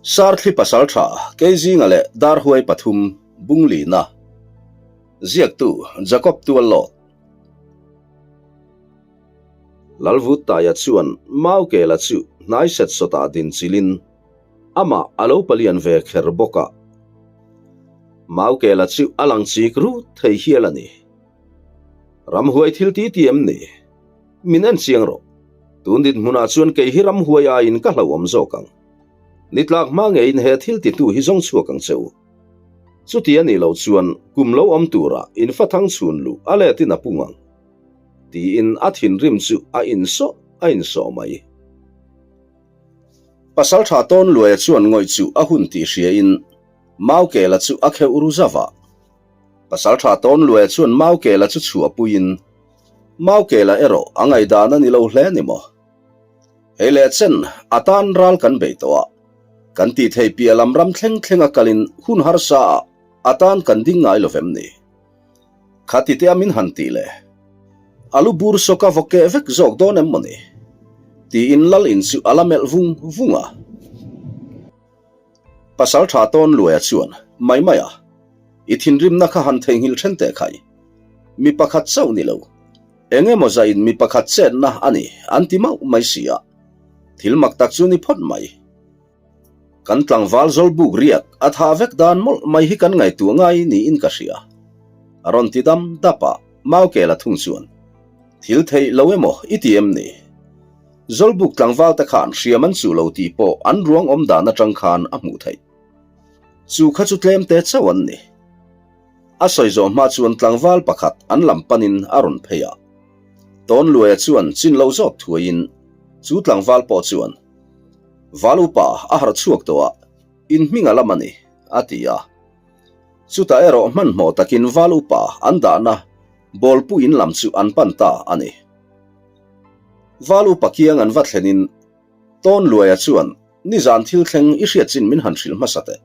Sarthli Pasaltha Keizinga leh Darhuai pathum Bunglina Ziaktu Jacob Tuallawt Lalvuttaia chuan Maukela chu hnai set sawtah din chilin amah a lo palian ve kher bawk a. Maukela chu a lang chik rut thei hial a ni. Ramhuai thil ti ti em ni? Min en chiang rawh. Tun dinhmunah chuan kei hi ramhuai aiin ka hlauhawm zawk ang. Ni tlak hma ngeiin he thil titu hi zawng chhuak ang che u. Chuti a nih loh chuan kum lo awm turah in fa thang chhun luh a letin a pung ang. Tiin a thinrim chu a insawh a insawh mai. Pasaltha Tawnluaia chuan ngawih chu a hun tih hriain Maukela chu a kheuh ru zauh a. Pasaltha Tawnluaia chuan Maukela chu chhuahpuiin Maukela erawh a ngaihdan a ni lo hle ni maw? Hei leh chen a tan ral kan bei tawh a, kan tih theih piah lam ram thleng thleng a kalin hun harsa ah a tan kan ding ngai lo vem ni? Khati te a min han tih le? A lu bur sawk a vaw keh vek zawk dawn em maw ni? Tiin lal in chu a la melh vung vung a. Pasal tha tawn Luaia chuan, Mai mai a, i thinrimna kha han theihnghilh then teh khai. Mi pakhat chauh ni lo. Eng emaw zaiin mi pakhat chetna a ni an ti mauh mai si a. Thil mak tak chu ni phawt mai. Kan tlangval zawlbuk riak a tha vek dan mawlh mai hi kan ngaihtuah ngai niin ka hria. A rawn ti dam dap a, Maukela thung chuan, Thil theih lo emaw i ti em ni? Zawlbuk tlangval te khan hriam an chuh lo tih pawh an ruang awm dan atang khan a hmuh theih. Chu kha chu tlem te chauh an ni. A sawi zawh hma chuan tlangval pakhat an lam panin a rawn phei a. Tawnluaia chuan chin lo zawt thuaiin chu tlangval pawh chuan, Val upa a harh chhuak tawh a, in hming a lam a ni, a ti a. Chutah erawh hmanhmawh takin val upa an dahna bawlpu in lam chu an pan ta a ni. Val upa kiang an va thlenin Tawnluaia chuan, Nizan thil thleng i hriat chin min han hrilh hmasa teh.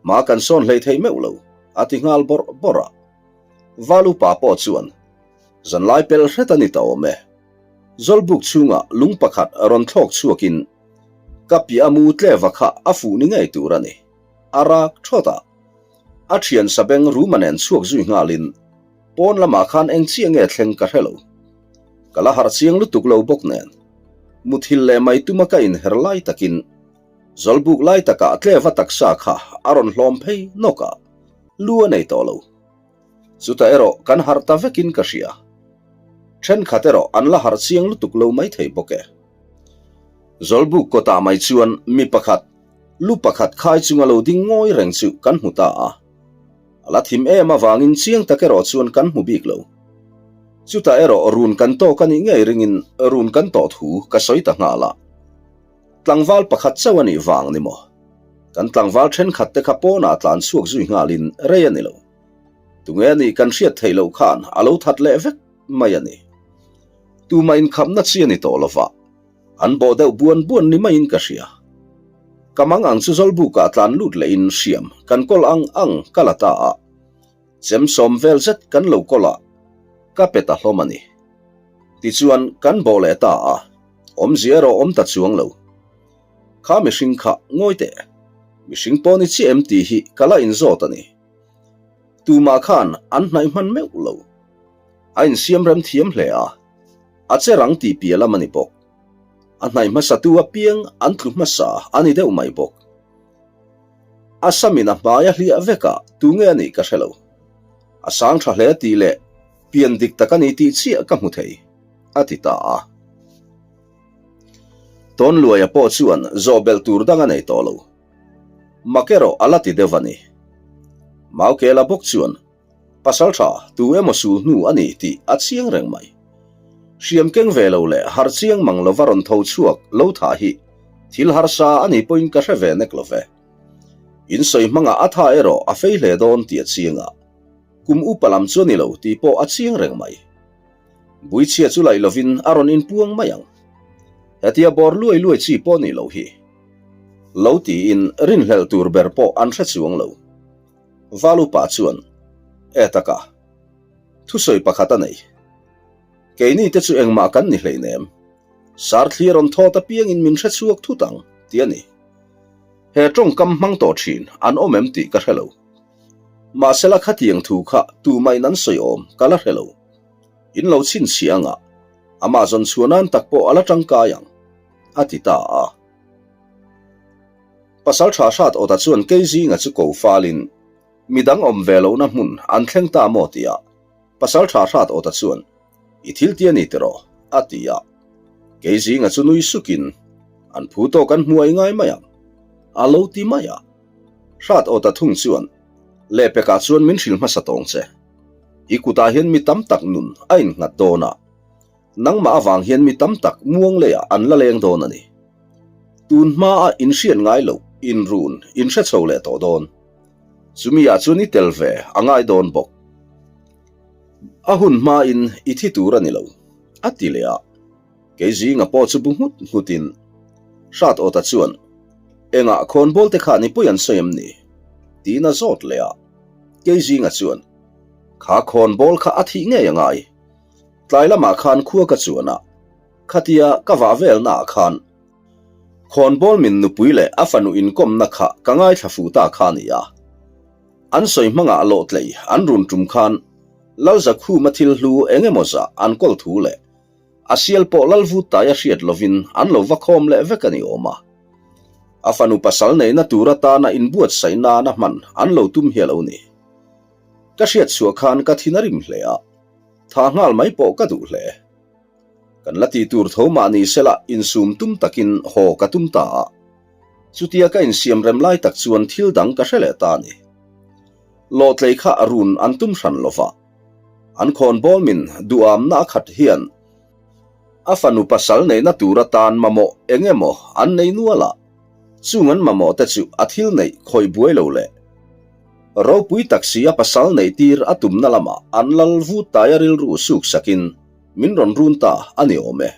Hma kan sawn hlei thei meuh lo, a ti nghal bawrh bawrh a. Val upa pawh chuan, Zanlai pel hret a ni ta awm e. Zawlbuk chhungah lung pakhat rawn thlawk chhuakin ka piah a mu tleva kha a fuh ni ngei tur a ni. A rak thawt a. A thian sabeng ruma nen chhuak zui nghalin pawn lamah khan eng chiah nge thleng ka hre lo. Ka la harh chiang lutuk lo bawk nen. Muthilh leh mai tuma ka inher lai takin Zawlbuk lai takah tleva taksa kha a rawn hlawm phei nawk a, lu a nei tawh lo. Chutah erawh kan harh ta vekin ka hria. Thenkhat erawh an la harh chiang lutuk lo mai thei bawk e. Zawlbuk kawtah mai chuan mi pakhat, lu pakhat khai chunga lo ding ngawi reng chu kan hmu ta a. A la thim em avangin chiang tak erawh chuan kan hmu bik lo. Chutah erawh run kan tawk a nih ngei ringin run kan tawh thu ka sawi ta nghal a. Tlangval pakhat chauh a nih vang ni maw? Kan tlangval thenkhat te kha pawnah tlan chhuak zui nghalin rei a ni lo. Tunge a nih kan hriat theih loh khan a lo that leh vek mai a ni. Tumah inkhapna chi a ni tawh lova, an bawh deuh buan buan ni maiin ka hria. Ka mang ang chu Zawlbukah tlan lut lehin hriam kan kawl ang ang ka la ta a, chem sawm vel zet kan lo kawl a, ka pe ta hlawm a ni. Tichuan kan bawh leh ta a. Awmzia erawh awm ta chuang lo. Kha mihring kha ngawi teh. Mihring pawh ni chiah em tih hi ka la inzawt a ni. Tumah khan an hnaih hman meuh lo. A insiam rem thiam hle a, a che rang tih piah lam a ni bawk. A hnaih hmasatu apiang an tlu hmasa a ni deuh mai bawk. A samin a hmai a hliah vek a, tunge a nih ka hre lo. A sang tha hle tih leh pian dik tak a ni tih chiah ka hmu thei. a ti ta a. Tawnluaia pawh chuan zawh belh tur dang a nei tawh lo. Mak erawh a la ti deuh a ni. Maukela bawk chuan pasal tha tu emaw sul hnu a ni tih a chiang reng mai. Hriam keng ve lo leh har chiang mang lova rawn tho chhuak lo thah hi thil harsa a ni pawhin ka hre ve nek lo ve. In sawi hmangah a tha erawh a fei hle dawn tih a chiang a, kum upa lam chu a ni lo tih pawh a chiang reng mai. Buichhia chu laih lovin a rawn inpuang mai ang. Hetia bawr luai luai chi pawh nih loh hi. Lo tiin rinhlelh tur ber pawh an hre chuang lo. Valupa chuan, E taka, thusawi pakhat a nei. Keini te chu engmah kan ni hleinem. Sarthli a rawn thawt apiangin min hre chhuak thut ang, ti a ni. He tawngkam hmang tawh thin an awm em tih ka hre lo. Mahsela khatiang thu kha tumahin an sawi awm ka la hre lo. In lo chhinchhiah anga amah zawn chhuah nan tak pawh a la tangkai ang, a ti ta a. Pasal tha hrat awta chuan kei zinga chu ko falin midang awm ve lohna hmun an thleng ta maw tia pasal tha hrat awta chuan I thil ti a ni tiraw? a ti a. Kei zinga chu nui sukin an phu tawk an hmuai ngai mai ang a lo ti mai a. Hrat awta thung chuan lehpekah chuan min hrilh hmasa tawng che. I kutah hian mi tam tak nun a innghat dawn a. Nangmah avang hian mi tam tak muang leiah an la leng dawn a ni. Tun hmaa inhriat ngai loh inrun inhre chho leh tawh dawn. Chumi ah chuan i tel ve a ngai dawn bawk. A hun hmain i thi tur a ni lo, a ti leh a. Kei zinga pawh chu bu nghut nghutin Hrat Awta chuan, Engah khawnbawl te khan i pawi an sawi em ni? tiin a zawt leh a. Kei zinga chuan, Kha khawnbawl kha a thih ngei a ngai. Tlai lamah khan khua ka chuan a, khatia ka vah velna ah khan khawnbawl min nupui leh a fanu inkawmna kha ka ngaithla fuh ta kha a ni a. An sawi hmangah lawhtlei an run tum khan Lalzakhuma thil hlu eng emaw zah an kawl thu leh a sial pawh Lalvutaia hriat lovin an lo va khawm leh vek a ni awm a. A fanu pasal neihna tur atana inbuatsaih nana hman an lo tum hi a lo ni. Ka hriat chhuah khan ka thin a rim hle a. Tha nghal mai pawh ka duh hle. Kan la ti tur tho mah ni sela insum tum takin haw ka tum ta a. Chutia ka insiam rem lai tak chuan thil dang ka hre leh ta a ni. Lawhtlei kha a run an tum hran lo va. An khawnbawl min duhamna a khat hian a fanu pasal neihna tur atan mamawh eng emaw an nei nual a. Chung an mamawh te chu a thil neih khawih buai lo leh Ropui tak si a pasal neih tir a tumna lamah an lal vut taia rilru suk sakin min rawn run ta a ni awm e.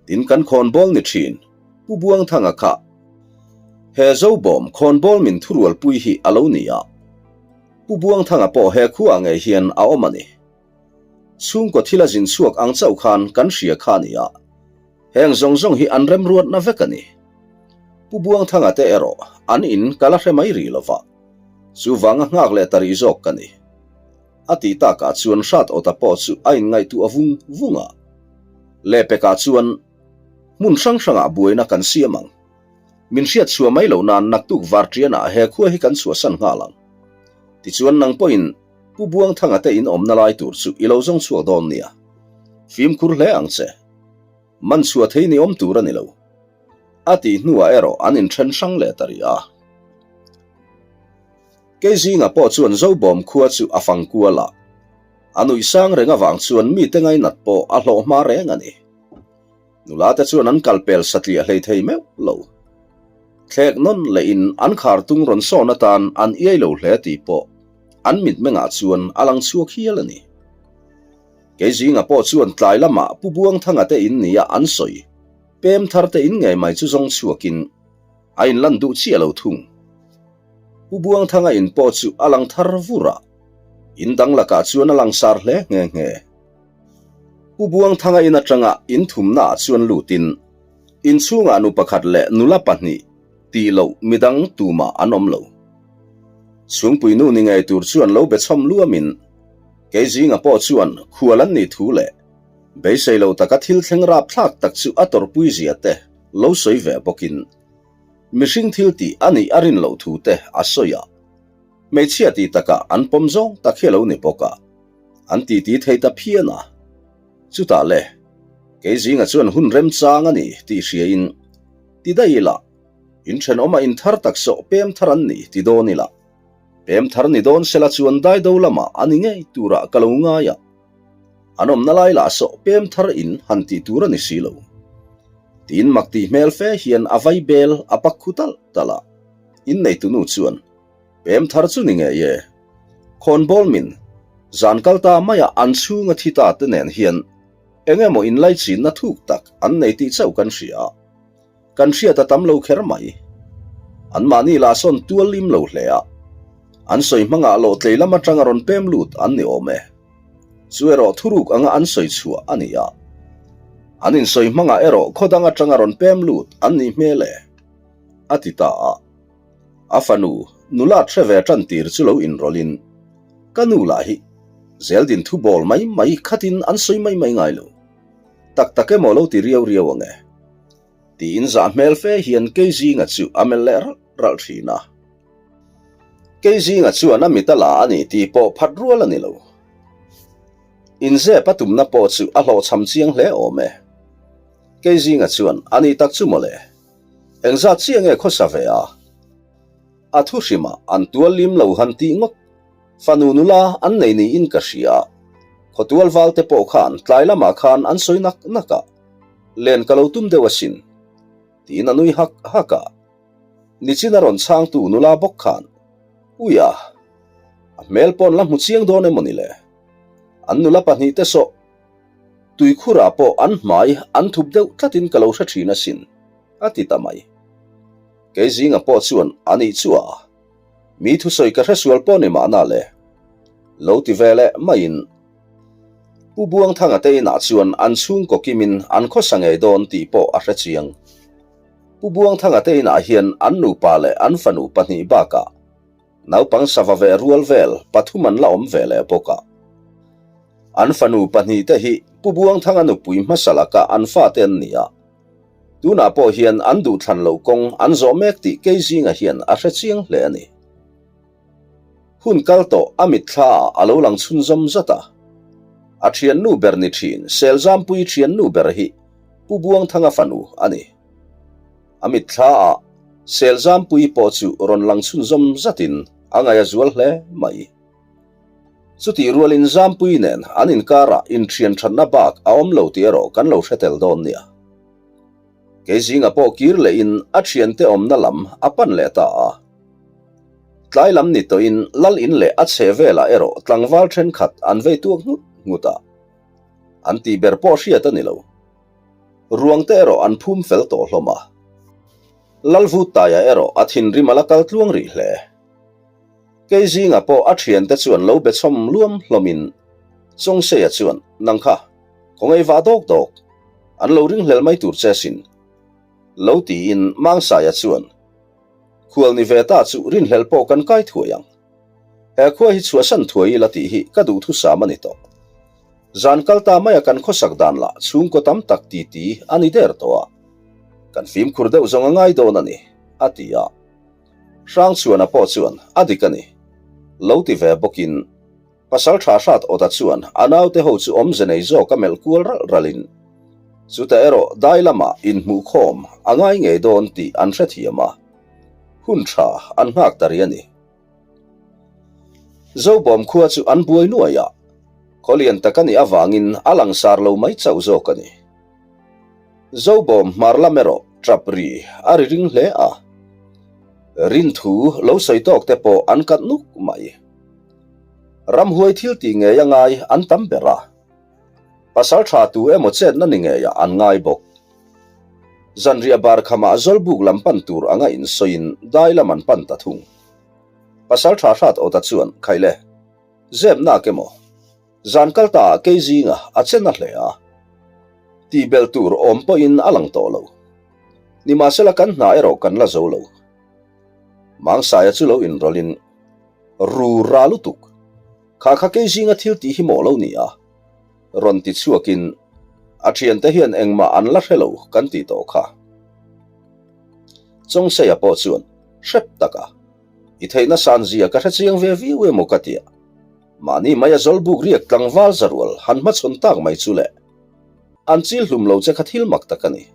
Tin kan khawnbawl ni thin Pu Buangthanga kha he Zobawm khawnbawl min thurualpui hi a lo ni a. Pu Buangthanga pawh he khuaah ngei hian a awm a ni. Chhungkaw thil a zin chhuak ang chauh khan kan hria kha a ni a. Heng zawng zawng hi an remruatna vek a ni. Pu Buangthanga te erawh an in ka la hre mai rih lova, chuvanga nghak leh ta rih zawk ka ni. A tih takah chuan Hrat Awta pawh chu a inngaihtuah vung vung a. Lehpekah chuan hmun hrang hrangah buaina kan siam ang. Min hriat chhuah mai loh nan naktuk varṭianah he khua hi kan chhuahsan nghal ang. Tichuan nang pawhin Pu Buangthanga te in awmna lai tur chu i lo zawng chhuak dawn nia. Fimkhur hle ang che. Man chhuah thei ni awm tur a ni lo. A tih hnuah erawh an inthen hrang leh ta rih a. Kei zinga pawh chuan Zobawm khua chu a fang kual a. A nuih sang reng avang chuan mite ngainat pawh a hlawh hma reng a ni. Nula te chuan an kal pel satliah hlei thei meuh lo. Thlek nawn lehin an khar tung rawn sawn atan an iai lo hle tih pawh an mitmengah chuan a lang chhuak hial a ni. Kei zinga pawh chuan tlai lamah Pu Buangthanga te in nia an sawi, pem thar te in ngei mai chu zawng chhuakin a inlan duh chiah lo thung. Pu Buangthanga in pawh chu a lang thar vur a, in dang lakah chuan a langsar hle nghe nghe. Pu Buangthanga in atanga in thumnaah chuan lutin inchhungah nu pakhat leh nula pahnih tih loh midang tumah an awm lo. Chhungpui nu ni ngei tur chuan lo be chhawm luamin Kei zinga pawh chuan khual an nih thu leh beisei lo taka thil thleng rapthlak tak chu a tawrhpui zia te lo sawi ve bawkin mihring thil tih a nih a rin loh thu te a sawi a. Hmeichhia tih takah an pawm zawng tak hi a lo ni bawk a, an titi thei ta phian a. Chutah le, kei zinga chuan hun remchang a ni tih hriain ti daih ila, inthenawma inthar tak sawh pem thar an ni ti dawn ila, Pem thar ni dawn sela chuan daido lamah a ni ngei turah ka lo ngai a, an awmna lai lah sawh pem thar in han tih tur a ni si lo. Tiin mak tih hmel fe hian a vai bel a pak khu talh talh a, inneitu nu chuan pem thar chu ni ngei e, khawnbawl min zan kal ta maia an chhunga thi ta te nen hian eng emaw inlaichinna thuk tak an nei tih chauh kan hria a. Kan hriat a tam lo kher mai. Anmahni lah sawn tual lim lo hle a, an sawi hmangah lawh tlei lam atanga rawn pem lut an ni awm e. Chu erawh thuruk anga an sawi chhuah a ni a. An insawi hmangah erawh khaw dang atanga rawn pem lut an nih hmel e, a ti ta a. A fanu nula hre ve tan tir chu lo inrawlhin, Ka nu lah hi zeldin thu bawl mai mai khatin an sawi mai mai ngai lo. Tak tak emaw lo ti riau riau ang e. Tiin zah hmel fe hian Keizinga chu a melh leh ralh ralh thin a. Keizinga chuan a mit a la a ni tih pawh phat rual a ni lo. Inzep a tumna pawh chu a hlawhchham chiang hle awm e. Keizinga chuan a ni tak chu mawle. Engzat chiah nge khawsa ve a? A thu hrimah an tual lim lo han tih ngawt. Fanu nula an nei niin ka hria. Khawtual val te pawh khan tlai lamah khan an sawi nak nak a. Len ka lo tum deuh asin. Tiin a nui hak hak a. Nichin a rawn chhangtu nula bawk khan, Uia, a hmel pawn la hmu chiang dawn emaw ni le? An nula pahnihte sawh tuikhurah pawh an hmai an thup deuh tlatin ka lo hre thin asin, a ti ta mai. Kei zinga pawh chuan a nih chu a, mi thusawi ka hresual pawh ni mahna le, lo ti ve leh maiin Pu Buangthanga te inah chuan an chhungkaw kimin an khawsa ngei dawn tih pawh a hre chiang. Pu Buangthanga te inah hian an nupa leh an fanu pahnih bakah naupang sava ve rual vel pathum an la awm ve leh bawk a. An fanu pahnih te hi Pu Buangthanga nupui hmasa laka an fate an ni a. Tunah pawh hian an duhthlan loh kawng an zawh mek tih kei zinga hian a hre chiang hle a ni. Hun kal tawh a mitthla ah a lo lang chhunzawm zat a. A thiannu ber ni thin Selzampui thiannu ber hi Pu Buangthanga fanu a ni. A mitthla ah Selzampui pawh chu rawn lang chhunzawm zatin a ngaih a zual hle mai. Chutih rualin Zampui nen an inkarah inthian thatna bak a awm lo tih erawh kan lo hre tel dawn nia. Kei zinga pawh kir lehin a thiante awmna lam a pan leh ta a. Tlai lam ni tawhin lal in leh a chhe velah erawh tlangval thenkhat an vei tuak nghut nghut a. An tih ber pawh hriat a ni lo. Ruang te erawh an phum fel tawh hlawm a. Lalvuttaia erawh a thinrim a la kal tluang rih hle. Kei zinga pawh a thiante chuan lo be chhawm luam hlawmin Chawngseia chuan, Nang kha, khawngaih vah dawk dawk, an lo ringhlel mai tur che sin. Lo tiin Mangsaia chuan, Khual ni ve ta chu rinhlel pawh kan kai thuai ang. He khua hi chhuahsan thuai ila tih hi ka duhthusam a ni tawh. Zan kal ta maia kan khawsak dan lah chhungkaw tam tak titi a ni der tawh a, kan fimkhur deuh zawng a ngai dawn a ni, a ti a. Hrangchhuana pawh chuan a dik a ni. Lo ti ve bawkin Pasal tha hrat awta chuan a naute ho chu awmze nei zawk a melh kual ralh ralhin chutah erawh dai lamah inhmuhkhawm a ngai ngei dawn tih an hrethiam a, hun tha an nghak ta rih a ni. Zobawm khua chu an buai nuai a, khaw lian tak a nih avangin a langsar lo mai chauh zawk a ni. Zobawm hmar lam erawh tap ri a ri ring hle a, rinthu lo sawi tawk te pawh an kat nuk mai. Ramhuai thil tih ngei a ngai an tam ber a, pasal tha tu emaw chetna ni ngeiah an ngai bawk. Zanriah bar khamah Zawlbuk lam pan tur anga insawiin dai lam an pan ta thung. Pasal tha hrat awta chuan, Khaile, zep nak emaw? Zan kal ta ah kei zinga a che na hle a, tih belh tur awm pawhin a lang tawh lo. Nimahsela kan hna erawh kan la zo lo. Mangsaia chu lo inrawlhin, Ru ra lutuk! Kha kha kei zinga thil tih hi maw lo ni a? Rawn ti chhuakin, A thiante hian engmah an la hre lo kan tih tawh kha. Chawngseia pawh chuan, Hrep taka, i theihna san zia ka hre chiang ve viau emaw ka tia. Mahni maia Zawlbuk riak tlangval zarual han hmachhawn tak mai chu le. An chil hlum lo che kha thil mak tak a ni.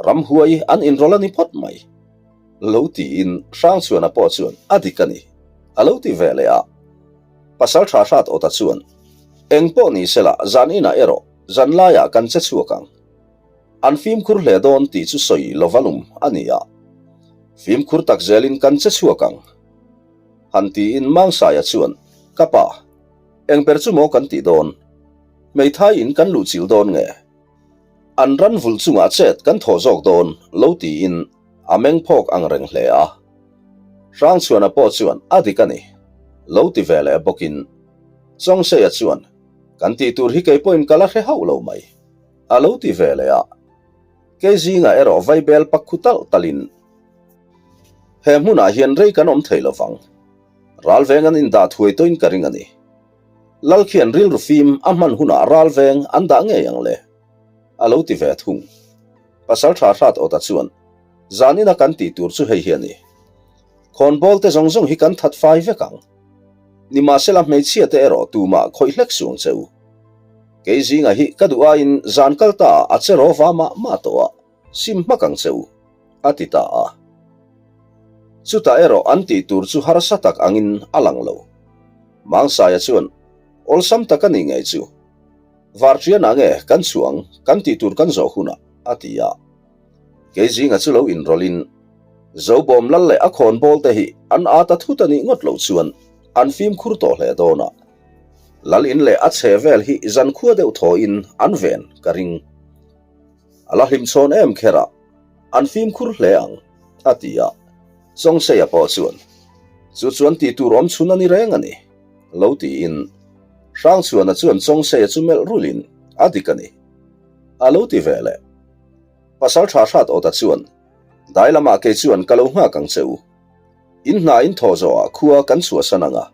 Ramhuai an inrawlh a ni phawt mai. Lo tiin Hrangchhuana pawh chuan a dik a ni, a lo ti ve leh a. Pasal tha hrat awta chuan, Eng pawh ni sela zan inah erawh zan laiah kan che chhuak ang. An fimkhur hle dawn tih chu sawi lova lum a ni a. Fimkhur tak zelin kan che chhuak ang. Han tiin Mangsaia chuan, Ka pa, eng ber chu maw kan tih dawn? Hmeithai in kan luhchilh dawn nge? An ran vulh chungah chet kan thaw zawk dawn lo tiin a meng phawk ang reng hle a. Hrangchhuana pawh chuan a dik a ni lo ti ve leh bawkin Chawngseia chuan kan tih tur hi kei pawhin ka la hre hauh lo mai a lo ti ve leh a. Kei zingah erawh vaibel pak khu talh talhin. He hmunah hian rei kan awm thei lo vang. Ralveng an indah thuai tawhin ka ring a ni. Lal khian rilru fim a hman hunah ralveng an dah ngei ang le? A lo ti ve thung. Pasal tha hrat awta chuan, Zanina kan tih tur chu hei hi a ni. Khawnbawl te zawng zawng hi kan that fai vek ang. Nimahsela hmeichhia te erawh tumah khawih hlek suang che u. Kei zinga hi ka duh aiin zan kal ta ah a che raw va mah mah tawh a, sim hmak ang che u, a ti ta a. Chutah erawh an tih tur chu harsa tak angin a lang lo. Mangsaia chuan, Awlsam tak a ni ngei chu. Varṭianah nge kan chhuang kan tih tur kan zawh hunah, a ti a. Kei zinga chu lo inrawlhin, Zobawm lal leh a khawnbawl te hi an ât a thut a nih ngawt loh chuan an fimkhur tawh hle dawn a. Lal in leh a chhe vel hi zankhua deuh thawhin an ven ka ring. A la hlimchhawn em kher a, an fimkhur hle ang, a ti a. Chawngseia pawh chuan, Chu chuan tih tur awm chhun a ni reng a ni, lo tiin Hrangchhuana chuan Chawngseia chu melh rulhin, A dik a ni, a lo ti ve leh. Pasal tha hrat awta chuan, Dai lamah kei chuan ka lo nghak ang che u. In hna in thaw zawhah khua kan chhuahsan ang a,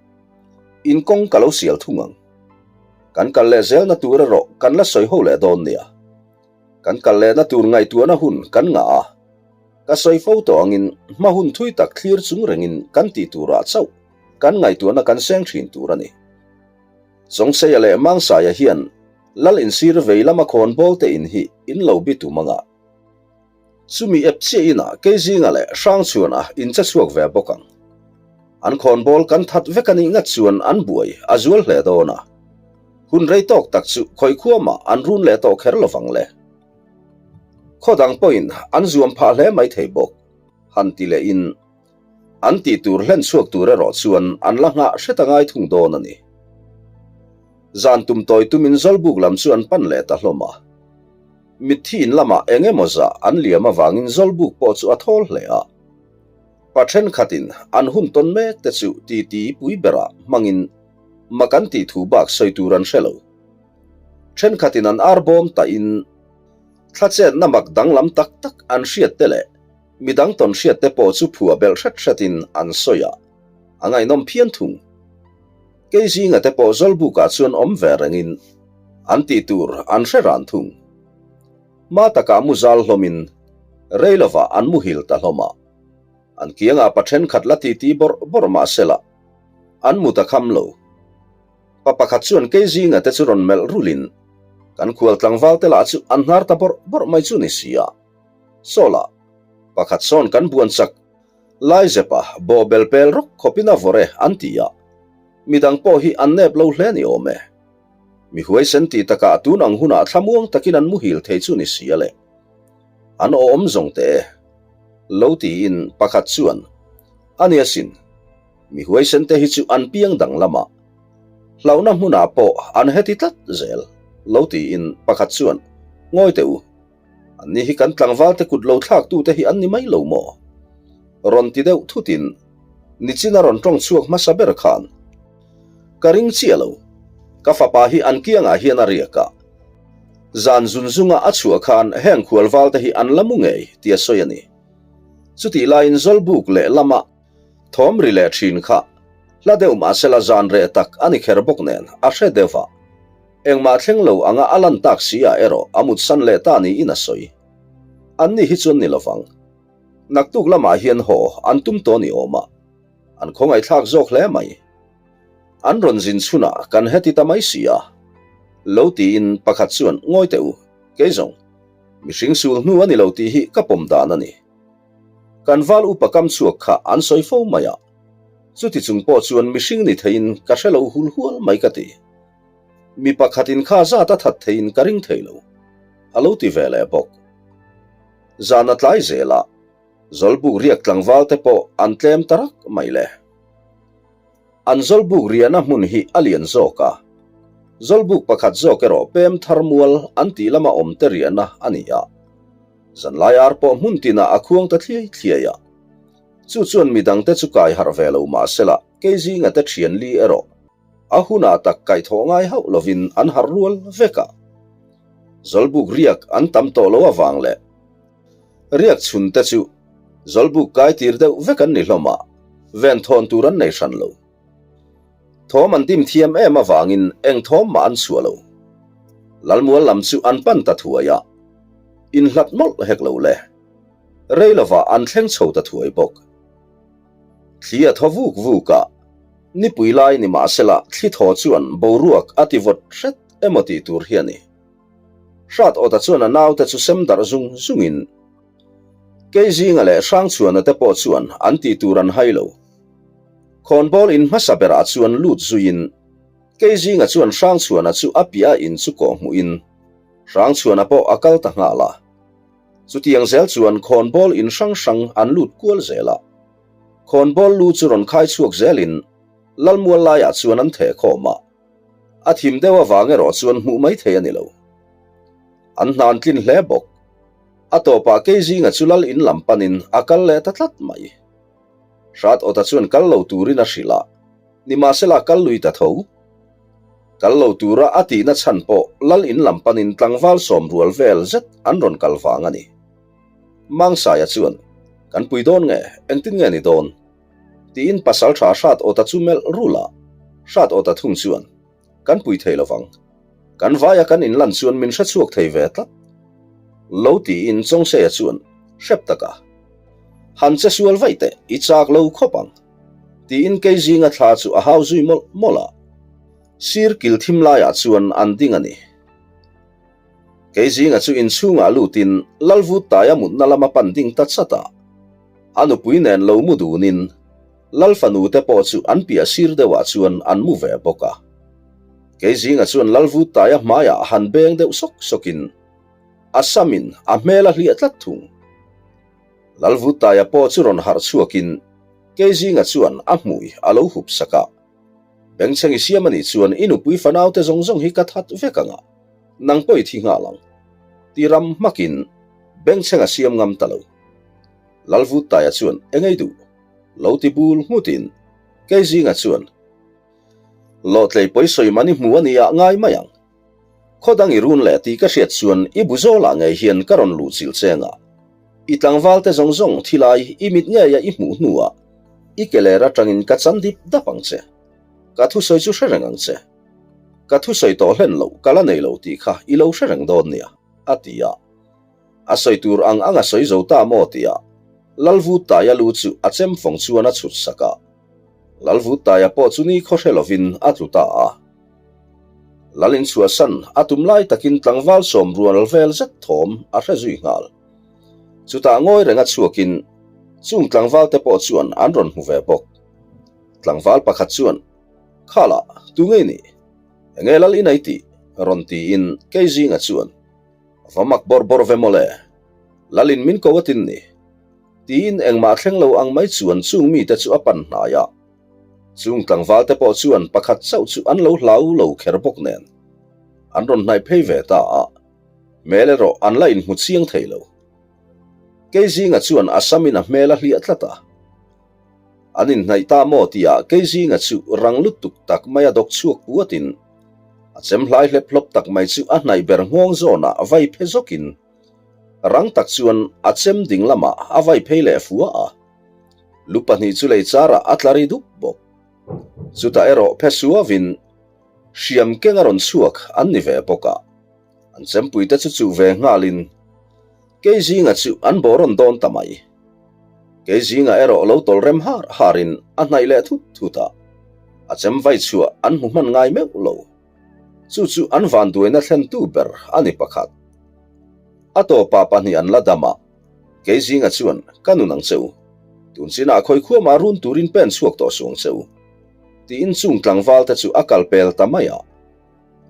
in kawng ka lo sial thung ang. Kan kal leh zelna tur erawh kan la sawi ho leh dawn nia. Kan kal lehna tur ngaihtuahna hun kan ngah a, ka sawi fo tawh angin hma hun thui tak thlir chung rengin kan tih turah chauh kan ngaihtuahna kan seng thin tur a ni. Chawngseia leh Mangsaia hian Lal insir vei lama khawnbawl te in hi in lo bi tum anga. Chumi ep chiah inah Keizinga leh Hrangchhuana in che chhuak ve bawk ang. An khawnbawl kan that vek a nih ngat chuan an buai a zual hle dawn a. Hun rei tawk tak chu khawikhuamah an run leh tawh kher lovang le. Khaw dang pawhin an zuam phah hle mai thei bawk, han ti lehin an tih tur hlen chhuak tur erawh chuan an la nghah hret a ngai thung dawn a ni. Zan tum tawi tumin Zawlbuk lam chu an pan leh ta hlawm a. Mitthi in lamah eng emaw zah an liam avangin Zawlbuk pawh chu a thawl hle a. Pa thenkhatin an hun tawn mek te chu titi pui berah hmangin mak an tih thu bak sawi tur an hre lo. Thenkhatin an ar bawm tahin thla chetna mak danglam tak tak an hriat te leh midang tawn hriat te pawh chu phua belh hret hretin an sawi a, a ngaihnawm phian thung. Kei zinga te pawh Zawlbukah chuan awm ve rengin an tih tur an hre ran thung. Hma takah mu zal hlawmin rei lovah an muhil ta hlawm a. An kiangah pa thenkhat la titi bawrh bawrh mah sela an mu ta kham lo. Pa pakhat chuan kei zinga te chu rawn melh rulin kan khual tlangval te lah chu an hnar ta bawrh bawrh mai chu ni si a. Sawla, pakhat sawn kan buan chak Laizepa bawhbel pel rawk khawpin a vawrh e an ti a, midang pawh hi an nep lo hle ni awm e. Mi huaisen ti takah tun ang hunah thlamuang takin an muhil thei chu ni si a le. An awm zawng teh e. Lo tiin pakhat chuan, A nia sin, mi huaisen te hi chu an piang dang lamah hlauhna hmunah pawh an heti tlat zel, lo tiin pakhat chuan, Ngawi teh u, Anni hi kan tlangvalte kut lo thlaktute hi an ni mai lo maw? Rawn ti deuh thutin nichin a rawn tawng chhuak hmasa ber khan, Ka ring chiah lo, ka fapa hi an kiangah hian a riak a, zan zun zunga a chhuah khan heng khualvalte hi an la mu ngei tia sawi a ni. Chutih laiin Zawlbuk leh lama thawm ri leh thin kha hla deuh mahsela zan reh tak a ni kher bawk nen a hre deuh a. Engmah thleng lo anga a lan tak si ah erawh a mutsan leh ta niin a sawi. An ni hi chuan ni lovang. Naktuk lamah hian haw an tum tawh ni awm a, an khawngaihthlak zawk hle mai. An rawn zin chhunah kan heti ta mai si a. Lo tiin pakhat chuan ngawi teh u, kei zawng, mihring sul hnu a ni lo tih hi ka pawm dan a ni. Kan val upa kam chhuak kha an sawi fo mai a, chuti chung pawh chuan mihring ni theiin ka hre lo hul hual mai ka ti. Mi pakhatin kha zat a that theiin ka ring thei lo, a lo ti ve leh bawk. Zan a tlai zel a, Zawlbuk riak tlangval te pawh an tlem ta rak mai le. An Zawlbuk riahna hmun hi a lian zawk a, Zawlbuk pakhat zawk erawh pem thar mual an tih lama awm te riahna a ni a. Zanlai ar pawh hmun tinah a khuang ta thliai thliai a. Chu chuan midangte chu kai harh ve lo mahsela kei zinga te thian li erawh A hunah tak kaihthawh ngai hauh lovin an harh rual vek a. Zawlbuk riak an tam tawh lo avang leh riak chhun te chu Zawlbuk kai tir deuh vek an ni hlawm a, venthawn tur an nei hran lo. Thawm an dim thiam em avangin eng thawm mah an chhuah lo. Lalmual lam chu an pan ta thuai a, inhlat mawlh hek lo le. Rei lovah an thleng chho ta thuai bawk. Thli a thaw vuk vuk a, nipui lai ni mahsela thli thaw chuan boruak a ti vawt hret emaw tih tur hi a ni. Hrat Awta chuan a naute chu sem darh zung zungin Keizinga leh Hrangchhuana te pawh chuan an tih tur an hai lo. Khawnbawl in hmasa berah chuan lut zuiin Keizinga chuan Hrangchhuana chu a piah a in chu kawh hmuhin Hrangchhuana pawh a kal ta nghal a. Chutiang zel chuan khawnbawl in hrang hrang an lut kual zel a. Khawnbawl lu chu rawn khai chhuak zelin Lalmual laiah chuan an theh khawm a. A thim deuh avang erawh chuan hmuh mai thei a ni lo. An hnan tlin hle bawk. A tawpah Keizinga chu lal in lam panin a kal leh ta tlat mai. Hrat Awta chuan kal lo turin a hrilh a, nimahsela kal lui ta tho. Kal lo tura a tihna chhan pawh lal in lam panin tlangval sawmrual vel zet an rawn kal vang a ni. Mangsaia chuan, Kan pui dawn nge, engtin nge ni dawn? Tiin pasaltha Hrat Awta chu melh rul a, Hrat Awta thung chuan, Kan pui thei lovang. Kan vaia kan inlan chuan min hre chhuak thei ve tlat. Lo tiin Chawngseia chuan, Hrep taka. Han che sual vaih teh, i chak lo khawp ang. Tiin Keizinga thla chu a hau zui mawlh mawlh a. Sir kil thim laiah chuan an ding a ni. Keizinga chu inchhungah lutin Lalvuttaia mutna lama pan ding ta chat a. A nupui nen lo mu dunin Lal fanu te pawh chu an piah sir deuhah chuan an mu ve bawk a. Keizinga chuan Lal Vuttaia hmaiah han beng deuh sawk sawkin a samin a hmel a hliah tlat thung. Lal Vuttaia pawh chu rawn harh chhuakin Keizinga chuan a hmui a lo hup sak a. Bengchheng i siam a nih chuan i nupui fanaute zawng zawng hi ka that vek ang a, nang pawh i thi nghal ang. Ti ram hmakin Bengchheng a siam ngam ta lo. Lal Vuttaia chuan engei duh? Lo ti bul nghutin Keizinga chuan, Lawhtlei pawisawi man i hmu a nia ngai mai ang. Khaw dang i run leh tih ka hriat chuan i bu zawlah ngei hian ka rawn luh chilh cheng a. I tlangval te zawng zawng thilai i mit ngeia i hmuh hnuah i ke ler atangin ka chan dip dap ang che. Ka thusawi chu hre reng ang che. Ka thusawi tawh hlen loh ka la nei lo tih kha i lo hre reng dawn nia, a ti a. A sawi tur ang ang a sawi zo ta maw tia Lalvuttaia lu chu a chem fawng chuan a chhut sak a. Lalvuttaia pawh chu ni khaw hre lovin a tlu ta a. Lal inchhuahsan a tum lai takin tlangval sawm rual vel zet thawm a hre zui nghal. Chutah ngawi renga chhuakin chung tlangval te pawh chuan an rawn hmu ve bawk. Tlangval pakhat chuan, Khalah, tu ngei ni? Enge lal inei tih? rawn tiin Keizinga chuan, Va mak bawrh bawrh ve mawle, Lalin min ko atin ni. Tiin engmah thleng lo ang mai chuan chung mite chu a pan hnai a. Chung tlangval te pawh chuan pakhat chauh chu an lo hlau lo kher bawk nen. An rawn hnaih phei ve ta a, hmel erawh an la inhmu chiang thei lo. Keizinga chuan a samin a hmel a hliah tlat a. An inhnaih ta maw tihah Keizinga chu rang lutuk tak maia dawk chhuak puatin a chem hlai hlep hlawp tak mai chu a hnaih ber nghawng zawnah vai phe zawkin rang tak chuan a chem ding lamah a vai phei leh fua a. Lu pahnih chu lei charah a tla ri dup bawk. Chutah erawh phe suavin hriam keng a rawn chhuak an ni ve bawk a. An chempuite chu chuh ve nghalin Keizinga chu an bawh rawn dawn ta mai. Keizinga erawh lo tawlh rem har harin a hnaih leh thut thut a, a chem vai chhuah an hmu hman ngai meuh lo. Chu chu an vanduaina thlentu ber a ni pakhat. A tawpah pahnih an la dam a, Keizinga chuan ka nun ang che u, tun chinah khawi khuamah run turin pen chhuak tawh suh ang che u, tiin chung tlangvalte chu a kal pel ta mai a.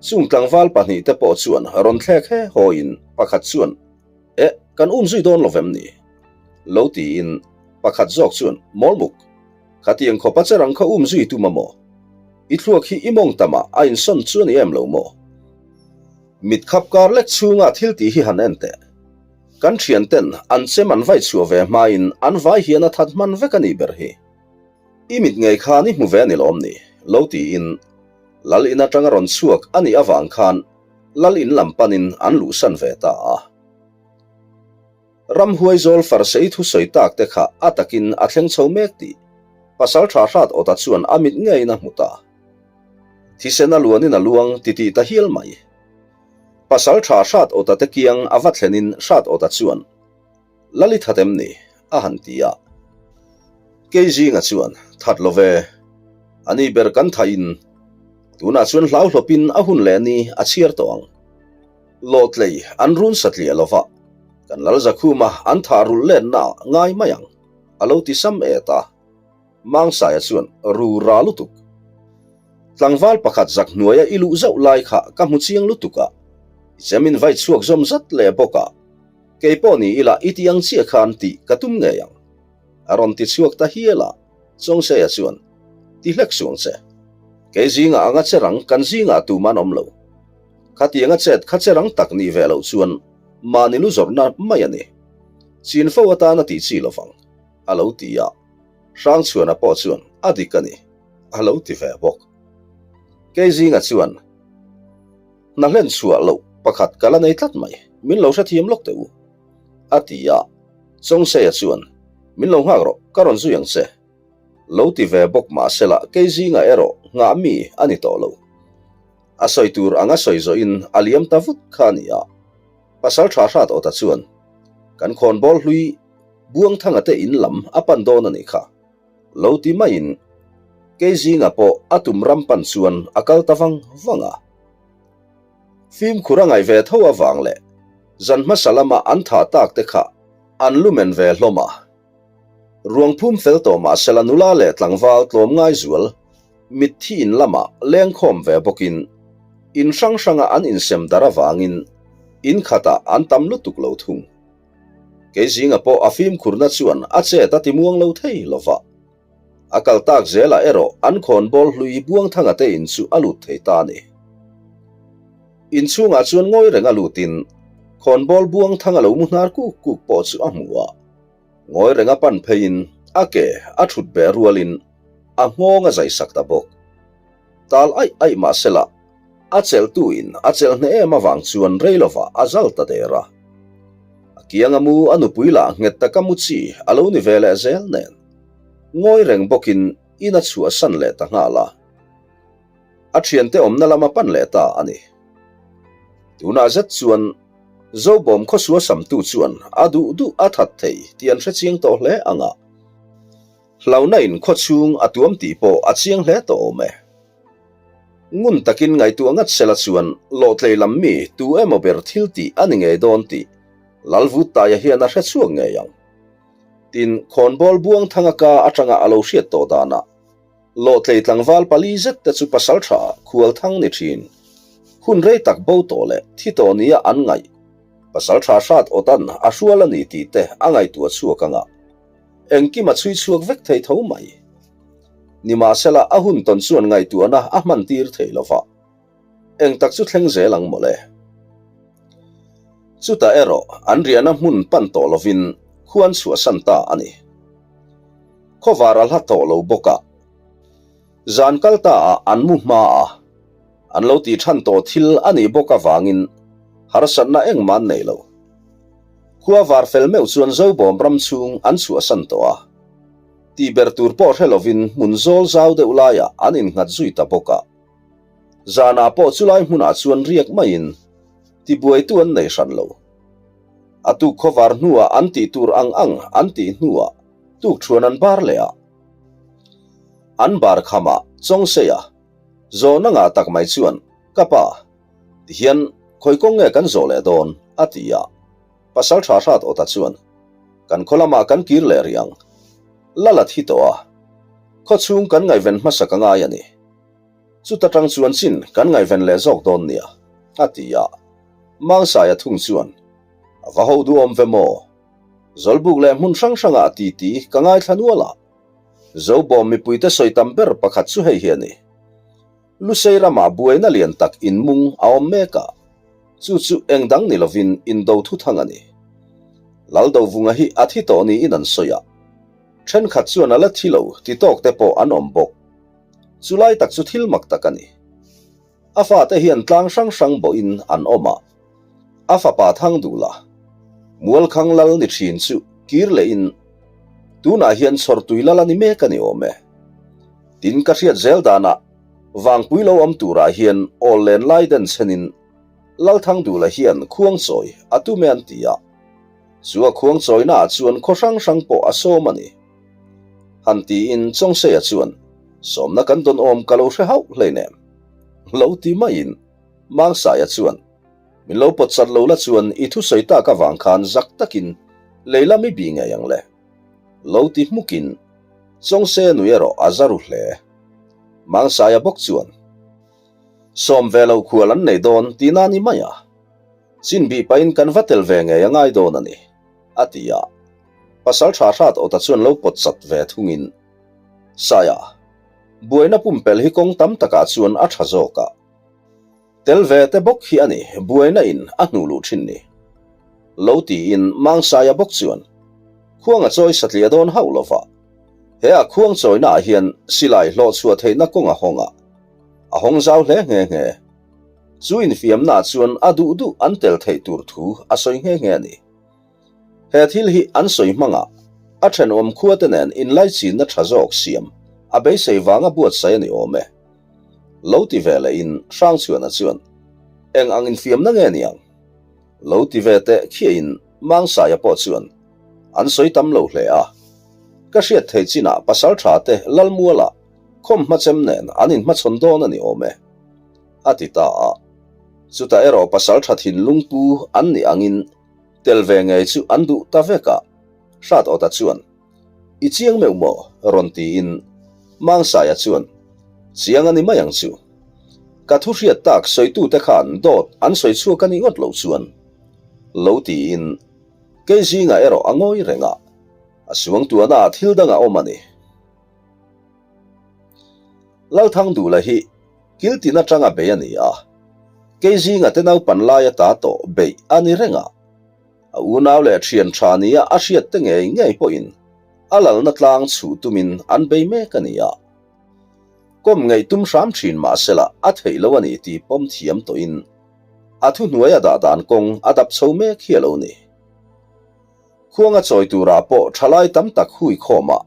Chung tlangval pahnihte pawh chuan rawn thlek he hawiin pakhat chuan, Eh, kan um zui dawn lo vem ni? Lo tiin pakhat zawk chuan, Mawlmuk, khatiang khawpa che rang kha um zui tum a maw? I thluak hi i mawng tamah a insawn chu a ni em lo maw? Mit khap kar lek chhunga thil tih hi han en teh. Kan thianten an chem an vai chhuah ve hmain an vai hian a that hman vek a nih ber hi. I mit ngei khan i hmu ve a ni lawm ni? Lo tiin Lal in atanga rawn chhuak a nih avang khan Lal in lam panin an luhsan ve ta a. Ramhuai zawl farsei thusawi tak te kha a takin a thleng chho mek tih Pasalṭha hrat awta chuan a mit ngeiin a hmu ta. Thisen a luanin a luang titih ta hial mai. Pasalṭha hrat awta te kiang a va thlenin hrat awta chuan, Lali that em ni? a han ti a. Kei zinga chuan, That lo ve. A ni ber kan thain tunah chuan hlauhlawpin a hun leh ni a chhiar tawh ang. Lawtlei an run satliah lo va, kan lal Zakhuma an thah rulh lenna ah ngai mai ang, a lo ti sam et a. Mangsaia chuan ru ra lutuk. Tlangval pakhat zak hnuaia i luh zauh lai kha ka hmu chiang lutuk a, i chem in vai chhuak zawm zat leh bawk a, kei pawh ni ila i ti ang chiah khan tih ka tum ngei ang. A rawn ti chhuak ta hial a, Chawngseia chuan, Ti hlek suang che. Kei zingah anga che rang kan zingah tum an awm lo. Khatianga chet kha che rang tak nih ve loh chuan mahni lu zawrhna mai a ni. Chin fo atana tih chi lovang, a lo ti a. Hrangchhuana pawh chuan a dik a ni, a lo ti ve bawk. Keizinga chuan, Hna hlen chhuah loh pakhat ka la nei tlat mai, min lo hrethiam lawk teh u, a ti a. Chawngseia chuan, Min lo nghak rawh, ka rawn zui ang che. Lo ti ve bawk mahsela Keizinga erawh nghah mi a ni tawh lo. A sawi tur anga sawi zawhin a liam ta vut kha a ni a. Pasal tha hrat awta chuan, Kan khawnbawl hlui Buangthanga te in lam a pan dawn a nih kha. Lo ti maiin Keizinga pawh a tum ram pan chuan a kal ta vang vang a. Fimkhur a ngaih ve tho avang leh zan hmasa lama an thah tak te kha an lumen ve hlawm a. Ruang phum fel tawh mahsela nula leh tlangval tlawm ngai zual Mitthi in lamah lengkhawm ve bawkin in hrang hranga an insem dar avangin in khatah an tam lutuk lo thung. Keizinga pawh a fimkhurna chuan a chet a timuang lo thei lo va. A kal tak zelah erawh an khawnbawl hlui Buangthanga te in chu a lut thei ta a ni. Inchhungah chuan ngawi renga lutin khawnbawl Buangthanga lo mu hnar kuk kuk pawh chu a hmu a. Ngawi renga pan pheiin a ke a thut beh rualin a nghawng a zai sak ta bawk. Tal aih aih mah sela, a chelhtuin a chelh hneh em avang chuan rei lovah a zal ta der a. A kianga mu a nupui lah nghet taka mu chi a lo ni ve leh zel nen, ngawi reng bawkin in a chhuahsan leh ta nghal a. A thiante awmna lama pan leh ta a ni. Tunah zet chuan Zobawm khawsua samtu chuan a duh duh a that thei tih an hrechiang tawh hle ang a. Hlauhna in khawchhung a tuam tih pawh a chiang hle tawh awm e. Ngun takin ngaihtuah ngat sela chuan lawhtlei lam mi tu emaw ber thil tih a ni ngei dawn tih Lalvuttaia hian a hre chhuak ngei ang. Tin, khawnbawl Buangthanga ka atanga a lo hriat tawh danah lawhtlei tlangval pali zet te chu pasaltha khualthang ni thin, hun rei tak bo tawh leh thi tawh nia an ngaih pasaltha hrat awtan a hrual a ni tih te a ngaihtuah chhuak anga. Engkim a chhui chhuak vek thei tho mai. Nimahsela a hun tawn chuan ngaihtuahna a hman tir thei lo va, eng tak chu thleng zel ang mawle. Chutah erawh an riahna hmun pan tawh lovin khuan chhuahsan ta a ni. Khawvar a hla tawh lo bawk a, zan kal ta ah an mu hma a, an lo tih than tawh thil a nih bawk avangin harsatna engmah an nei lo. Khua var fel meuh chuan Zobawm ram chhung an chhuahsan tawh a, tih ber tur pawh hre lovin hmun zawl zau deuh laiah an innghat zui ta bawk a. Zanah pawh chulai hmunah chuan riak maiin tibuaitu an nei hran lo. A tuk khawvar hnuah an tih tur ang ang an tih hnuah tukṭhuan an bar leh a. An bar khamah Chawngseia zawhna ngah tak mai chuan, Ka pa, Tihian, khawi kawng nge kan zawh leh dawn? a ti a. Pasal tha hrat awta chuan, Kan khaw lamah kan kir leh rih ang. Lal a thi tawh a. Khaw chhung kan ngaihven hmasa ka ngai a ni. Chuta tang chuan chin kan ngaihven leh zawk dawn nia, a ti a. Mangsaia thung chuan, A va ho duhawm ve maw? Zawlbuk leh hmun hrang hrangah titi ka ngaithla nual a. Zobawm mipuite sawi tam ber pakhat chu hei hi a ni. Lusei ramah buaina lian tak inmung a awm mek a, chu chu eng dang ni lovin indo thuthang a ni. Laldovunga hi a thi tawh niin an sawi a, thenkhat chuan a la thi lo ti tawk te pawh an awm bawk. Chu lai tak chu thil mak tak a ni. A fate hian tlang hrang hrang bawhin an awm a, a fapa thang duh la. Mualkhang lal ni thin chu kir lehin tunah hian chhawrtui lal a ni mek a ni awm e. Tin ka hriat zel danah vangpui lo awm turah hian awl len lai den chhenin Lalthangdula hian khuangchawi a tum e an ti a. Chu a khuangchawinaah chuan khaw hrang hrang pawh a sawm a ni. Han tiin Chawngseia chuan sawmna kan dawn awm ka lo hre hauh hleinem. Lo ti maiin Mangsaia chuan min lo pawt chat lo la chuan i thusawi tak avang khan zak takin lei lam i bih ngei ang le. Lo ti hmukin Chawngseia nui erawh a za ru hle. Mangsaia bawk chuan Sawm ve lo khual an nei dawn tihna a ni mai a. Chin bih pahin kan va tel ve ngei a ngai dawn a ni, a ti a. Pasal tha hrat awta chuan lo pawt chat ve thungin, Saia, buaina pumpelh hi kawng tam takah chuan a tha zawk a. Tel ve te bawk hi a ni buaina in a hnuh luh thin ni. Lo tiin Mangsaia bawk chuan, Khuang a chawi satliah dawn hauh lo va, he a khuang chawina ah hian silai hlawh chhuah theihna kawng a hawng a, a hawng zau hle nghe nghe. Chu infiamna chuan a duh duh an tel theih tur thu a sawi nghe nghe a ni. He thil hi an sawi hmangah a thenawm khuate nen inlaichinna tha zawk siam a beisei vanga buatsaih a ni awm e. Lo ti ve lehin Hrangchhuana chuan, Eng ang infiamna nge niang? Lo ti ve teh khiahin Mangsaia pawh chuan an sawi tam lo hle a. Ka hriat theih chinah pasaltha te Lalmuala khawmhma chem nen an inhmachhawn dawn a ni awm e. A ti ta a. Chutah erawh pasaltha thinlung pu an nih angin tel ve ngei chu an duh ta vek a, Hrat Awta chuan, I chiang meuh maw? rawn tiin Mangsaia chuan, Chiang a ni mai ang chu. Ka thu hriat tak sawitute khan dawt an sawi chhuak a nih ngawt loh chuan. Lo tiin kei zingah erawh a ngawi reng a, a suangtuahnaah thil dang a awm a ni. Lalthangdula hi Kiltin atanga bei a ni a, kei zinga te naupan laia ta tawh beih a ni reng a, a unau leh thian tha nia a hriat te ngei ngei pawhin a lalna tlang chhuh tumin an bei mek a ni a. Kawm ngeih tum hram thin mahsela a theih lo a ni tih pawm thiam tawhin a thuhnuai a dah dan kawng a dap chho mek hi a lo ni. Khuanga chawi turah pawh thalai tam tak hui khawmah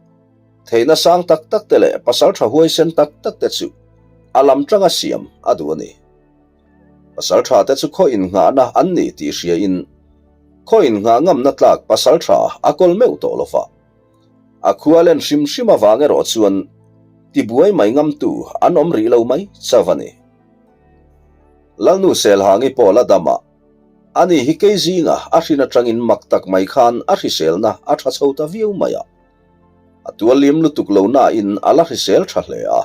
theihna sang tak tak te leh pasal tha huaisen tak tak te chu a lam tanga siam a duh a ni. Pasal tha te chu khaw innghahna an ni tih hriain khaw innghah ngamna tlak pasal tha a kawl meuh tawh lo va. A khua len hrim hrim avang erawh chuan tibuai mai ngamtu an awm rih lo mai chauh a ni. Lalnu Selhangi pawh la dam a. Ani hi kei zinga a hrin atangin mak tak mai khan a hriselna a tha chho ta viau mai a. A tuallim lutuk lo nain a la hrisel tha hle a.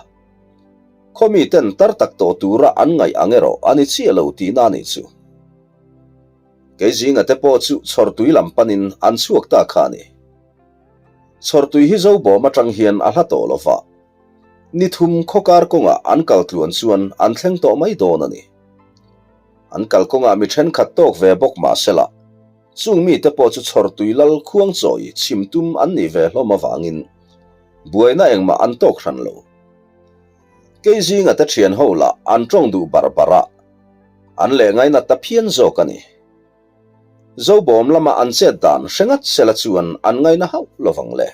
Khaw miten tar tak tawh tura an ngaih ang erawh a ni chiah lo tihna a nih chu. Kei zinga te pawh chu chhawrtui lam panin an chhuak ta kha a ni. Chhawrtui hi Zobawm atang hian a hla tawh lo va. Ni thum khaw kar kawngah an kal tluan chuan an thleng tawh mai dawn a ni. An kalkawngah mi thenkhat tawk ve bawk mah sela, chung mite pawh chu chhawrtui lal khuangchawi chhim tum an nih ve hlawm avangin buaina engmah an tawk hran lo. Kei zinga te thian ho lah an tawng duh bar bar a, an leh ngainat ta phian zawk a ni. Zobawm lama an chet dan hre ngat sela chuan an ngaina hauh lovang le.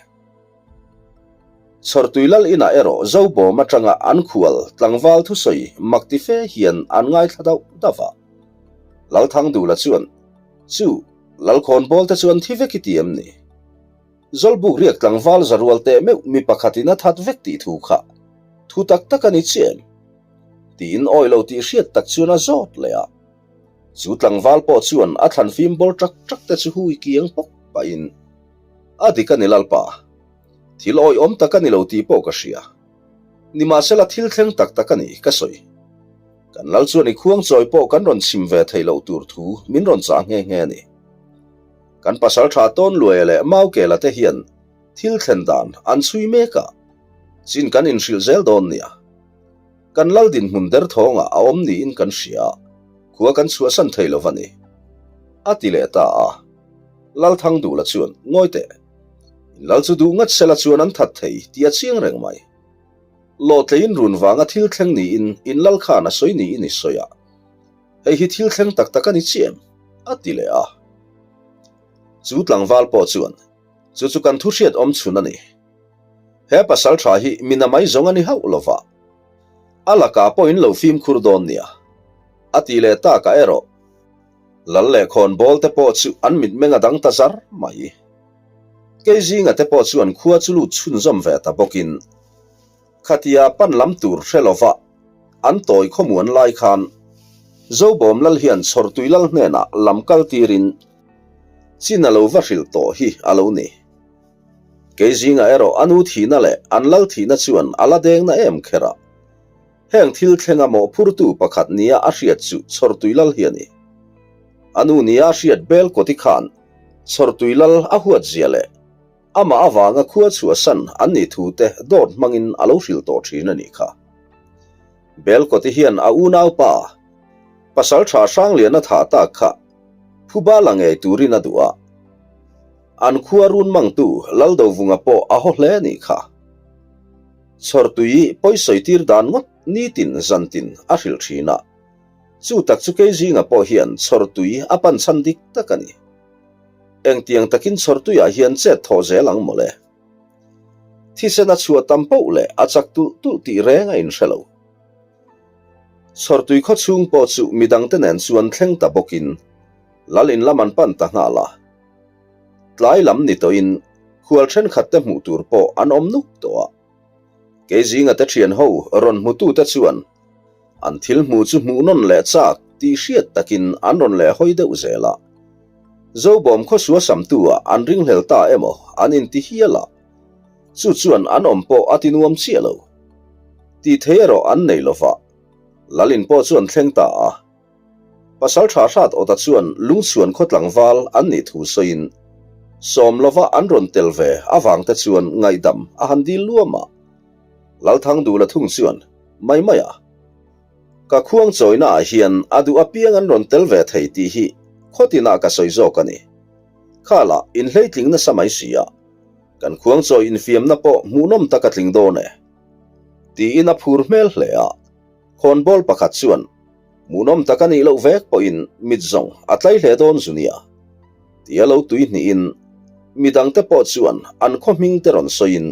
Chhawrtui lal inah erawh Zobawm atanga an khual tlangval thusawi mak ti fe hian an ngaithla dauh dauh a. Lalthangdula chuan, Chu, Lalkhawnbawl te chuan thi vek i ti em ni? Zawlbuk riak tlangval za rual teh meuh mi pakhatin a that vek tih thu kha thu tak tak a ni chiah em? Tiin awi lo tih hriat tak chuan a zawt leh a. Chu tlangval pawh chuan a thlan fim bawr ṭak ṭak te chu hui kiang pawk pahin, A dik a ni Lalpa, thil awihawm tak a ni lo tih pawh ka hria. Nimahsela thil thleng tak tak a ni ka sawi. Kan lal chuan i khuang chawi pawh kan rawn chhim ve theih loh tur thu min rawn chah nghe nghe a ni. Kan pasalṭha Tawnluaia leh Maukela te hian thil thlen dan an chhui mek a, chin kan inhrilh zel dawn nia. Kan lal dinhmun derthawngah a awm niin kan hria a, khua kan chhuahsan thei lo va ni. A ti leh ta a. Lalthangdula chuan, Ngawi teh. In lal chu duh ngat sela chuan an that thei tih a chiang reng mai. Lawhtleiin run vanga thil thleng niin in lal khan a sawi niin i sawi a. Hei hi thil thleng tak tak a ni chiah em? A ti leh a. Chu tlangval pawh chuan, Chu chu kan thu hriat awm chhun a ni. He pasal tha hi mi namai zawng a ni hauh lo va. A lakah pawh in lo fimkhur dawn nia. A ti leh takah erawh Lal leh khawnbawl te pawh chu an mitmeng a dang ta zar mai. Kei zinga te pawh chuan khua chu lut chhunzawm ve ta bawkin khatia pan lam tur hre lova an tawi khawmuan lai khan Zobawm Lal hian Chhawrtui Lal hnenah lam kal tirin chin a lo va hrilh tawh hi a lo ni. Kei zingah erawh a nu thihna leh an lal thihna chuan a la deng na em kher a. Heng thil thlenga mawhphurtu pakhat nia a hriat chu Chhawrtui Lal hi a ni. A nu nia a hriat bel kawti khan Chhawrtui Lal a huat zia leh amah avanga khua chhuahsan an nih thu te dawt hmangin a lo hrilh tawh thin a nih kha. Bel kawti hian a unaupa pasal tha Hrangliana thah tak kha phuba la ngei turin a duh a. An khua run mangtu Laldovunga pawh a haw hle a nih kha. Chhawrtui pawisawi tir dan ngawt nitin zantin a hrilh thin a, chu tak chu kei zinga pawh hian chhawrtui a pan chhan dik tak a ni. Engtiang takin chhawrtuiah hian chet thawh zel ang mawle. Thisen a chhuah tam poh leh a chak tulh tulh tih reng a inhre lo. Chhawrtui khaw chhung pawh chu midangte nen chuan thleng ta bawkin lal in lam an pan ta nghal a. Tlai lam ni tawhin khual thenkhat te hmuh tur pawh an awm nuk tawh a. Kei zinga te thian ho rawn hmutute chuan an thil hmuh chu hmuh nawn leh chak tih hriat takin an rawn leh hawi deuh zel a. Zobawm khawsua samtu ah an ringhlel ta emaw an inti hial a, chu chuan an awm pawh a ti nuam chiah lo. Tih thei erawh an nei lova, Lalin pawh chu an thleng ta a. Pasal tha hrat awta chuan lungchhuan khaw tlangval an nih thu sawiin sawm lova an rawn tel ve avangte chuan ngaihdam a han dil luam a. Lalthangdula thung chuan mai mai a, Ka khuang chawina ah hian a duh apiang an rawn tel ve thei tih hi khaw tinah ka sawi zawk a ni. Kha lah inhleitling nasa mai si a, kan khuang chawi infiamna pawh hmuhnawm tak a tling dawn e. Tiin a phur hmel hle a. Khawnbawl pakhat chuan hmuhnawm tak a nih loh vek pawhin mit zawng a tlai hle dawn zu nia. Tia lo tui hnihin midangte pawh chuan an khaw hming te rawn sawiin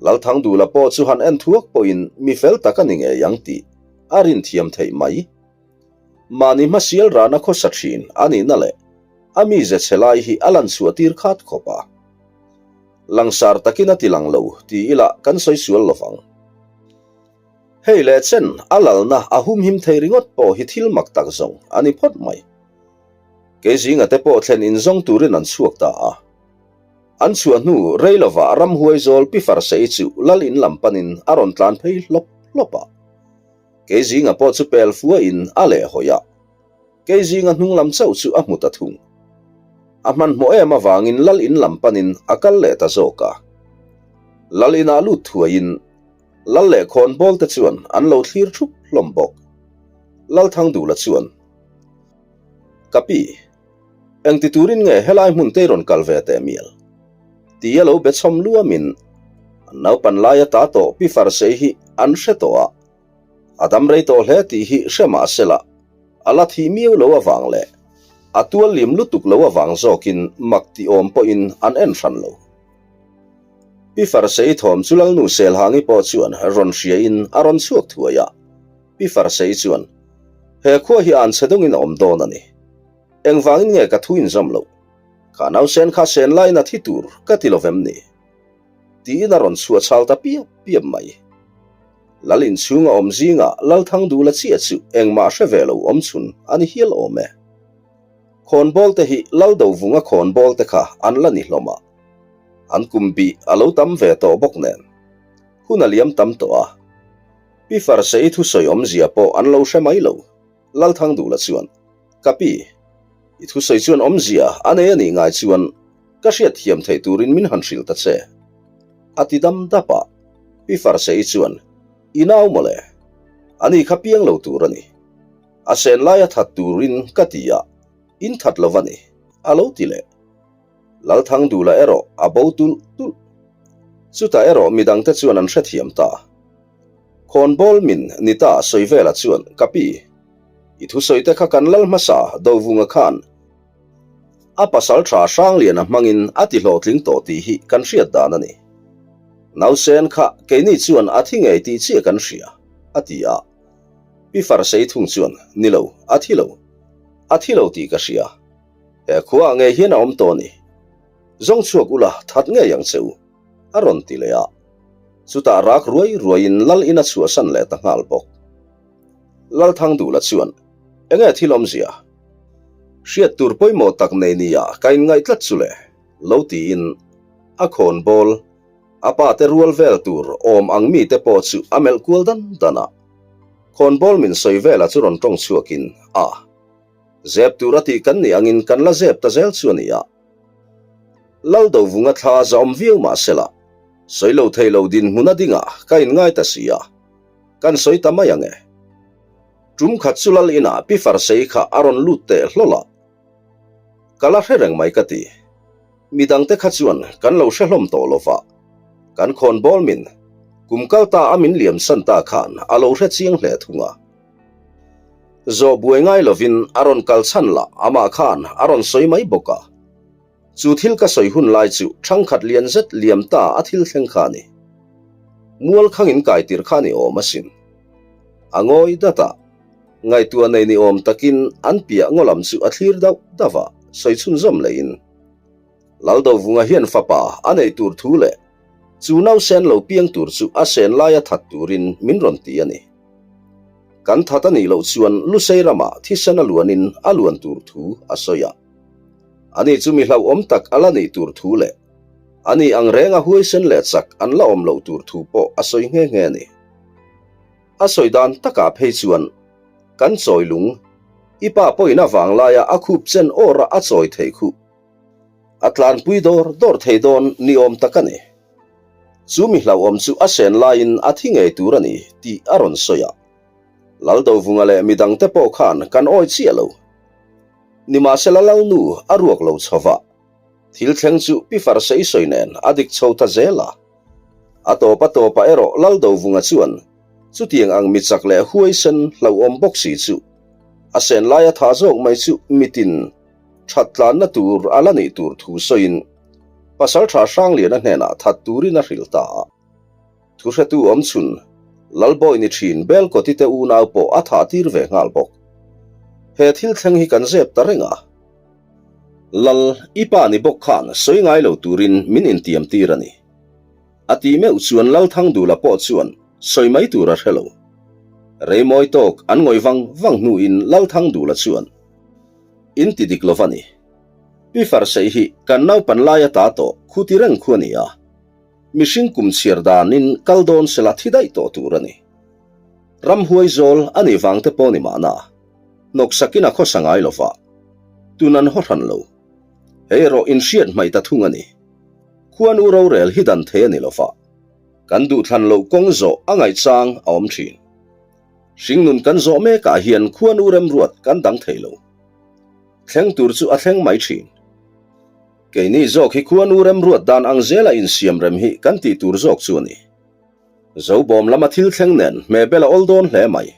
Lalthangdula pawh chu han en thuak pawhin mi fel tak a ni ngei ang tih a rin thiam theih mai. Mahni hmasial rana khawsa thin a nihna leh a mize chhe lai hi a lan chhuah tir khat khawp a. Langsar takin a ti lang lo ti ila kan sawi sual lovang. Hei leh chen a lalna a humhim thei ringawt pawh hi thil mak tak zawng a ni phawt mai. Kei zinga te pawh thlen inzawng turin an chhuak ta a. An chhuah hnu rei lovah ramhuai zawl Pi Farsei chu lal in lam panin a rawn tlan phei hlawp hlawp a. Kei zinga pawh chu pel fuain a leh hawi a. Kei zinga hnung lam chauh chu a hmu ta thung. A hmanhmawh em avangin lal in lam panin a kal leh ta zawk a. Lal inah lut thuaiin Lal leh khawnbawl te chuan an lo thlir thup hlawm bawk. Lalthangdula chuan, Ka pi, engti turin nge helai hmun te i rawn kal ve teh mial? Ti a lo be chhawm luamin an naupan laia ta tawh Pi Farsei hi an hre tawh a, a dam rei tawh hle tih hi hre mah sela a la thih miau lo avang leh a tual lim lutuk lo avang zawkin mak ti awm pawhin an en hran lo. Pi Farsei thawm chu Lalnu Selhangi pawh chuan rawn hriain a rawn chhuak thuai a. Pi Farsei chuan, He khua hi an che dawngin a awm dawn a ni. Engvangin nge ka thu inzawm loh? Kha nausen kha sen laiin a thi tur ka ti lo vem ni? Tiin a rawn chhuah chhal ta piap piap mai. Lal inchhung a awm zingah Lalthangdula chiah chu engmah hre ve lo awm chhun a ni hial awm e. Khawnbawl te hi Laldovunga khawnbawl te kha an la ni hlawm a. An kum bih a lo tam ve tawh bawk nen, hun a liam tam tawh a. Pi Farsei thusawi awmzia pawh an lo hre mai lo. Lalthangdula chuan, Ka pi, i thusawi chuan awmzia a nei a nih ngai chuan ka hriat thiam theih turin min han hrilh ta che. A ti dam dap a. Pi Farsei chuan, I nau mawle, ani kha piang lo tur a ni. A sen laia that turin ka ti a, in that lo va ni, a lo ti leh. Lalthangdula erawh a bo tulh tulh. Chutah erawh midangte chuan an hrethiam ta. Khawnbawl min ni ta Sawivela chuan, Ka pi, i thusawite kha kan lal hmasa Dovunga khan. A pasalṭha Hrangliana hmangin a ti hlawhtling tawh tih hi kan hriat dan a ni. Nausen kha keini chuan a thi ngei tih chiah kan hria, a ti a. Pi Farsei thung chuan, Ni lo, a thi lo. A thi lo tih ka hria. He khuaah ngei hian a awm tawh a ni. Zawng chhuak ula that ngei ang che u, a rawn ti leh a. Chutah rak ruai ruaiin Lal in a chhuahsan leh ta nghal bawk. Lalthangdula chuan, Enge thil awmzia? Hriat tur pawimawh tak nei nia ka inngaih tlat chu le, lo tiin a khawn bawl, a pa te rual vel tur awm ang mite pawh chu a melh kual dan dan a. Khawn bawl min sawi vela chu rawn tawng chhuakin, A, zep tur a tih kan nih angin kan la zep ta zel chu a ni a. Laldovunga thla za awm viau mah sela, sawi lo thei lo dinhmun a dingah ka inngai ta si a, kan sawi ta mai ang e. Tum khat chu lal inah Pi Farsei kha a rawn lut teh hlawl a, ka la hre reng mai ka ti. Midangte kha chuan kan lo hre hlawm tawh lo va, kan khawn bawl min kum kal ta a min liam san ta khan a lo hre chiang hle thung a. Zawh buai ngai lovin a rawn kal chhan lah amah khan a rawn sawi mai bawk a. Chu thil ka sawi hun lai chu ṭhangkhat lian zet liam ta a thil thleng kha a ni. Mual khang in kai tir kha a ni awm asin. A ngawi dat a, ngaihtuah nei ni awm takin an piah ngaw lam chu a thlir dauh dauh a, sawi chhunzawm leiin Laldovunga hian fapa a neih tur thu leh chu nausen lo piang tur chu a sen laia that turin min rawn ti a ni. Kan that a nih loh chuan Lusei ramah thisen a luanin a luan tur thu a sawi a. Ani chu mi hlauhawm tak a la nih tur thu leh ani ang renga huaisen leh chak an la awm loh tur thu pawh a sawi nghe nghe a ni. A sawi dan takah phei chuan kan chawi lung, i pa pawhin a vanglaia a khup chen awra a chawi theih khuh. A tlanpui dawr dawr thei dawn ni awm tak a ni. Chu mi hlauhawm chu a sen laiin a thi ngei tur a ni tih a rawn sawi a. Laldovunga leh midangte pawh khan kan awi chiah lo. Nimahsela Lalnu a ruak lo chho va, thil thleng chu Pi Farsei sawi nen a dik chho ta zel a. A tawp a tawpah erawh Laldovunga chuan chutiang ang mi chak leh huaisen hlauhawm bawk si chu a sen laia tha zawk mai chu mitin that tlanna tur a la nih tur thu sawiin Pasaltha Hrangliana hnenah that turin a hrilh ta a. Thuhretu awm chhun, Lalbawi ni thin Belkawti te unau pawh a thah tir ve nghal bawk. He thil thleng hi kan zep ta reng a. Lal, i pa ni bawk khan sawi ngai lo turin min intiam tir a ni. A ti meuh chuan Lalthangdula pawh chuan sawi mai tur a hre lo. Reimawi tawk an ngawih vang vang hnuin Lalthangdula chuan, In ti dik lo va ni. Pi Farsei hi kan naupan laia ta tawh khuti reng khu a ni a. Mihring kum chhiar danin kal dawn sela thi daih tawh tur a ni. Ramhuai zawl a nih vang te pawh ni mahna, hnawksakin a khawsa ngai lo va, tun an haw hran lo. Hei erawh inhriat hmaih ta thung a ni. Khuanu rorel hi dan thei a ni lo va, kan duhthlan loh kawng zawh a ngaihchang a awm thin. Hringnun kan zawh mekah hian khuanu remruat kan dang thei lo. Thleng tur chu a thleng mai thin. Keini zawk hi khuanu remruat dan ang zela insiam rem hi kan tih tur zawk chu a ni. Zobawm lama thil thleng nen hmehbel a awl dawn hle mai.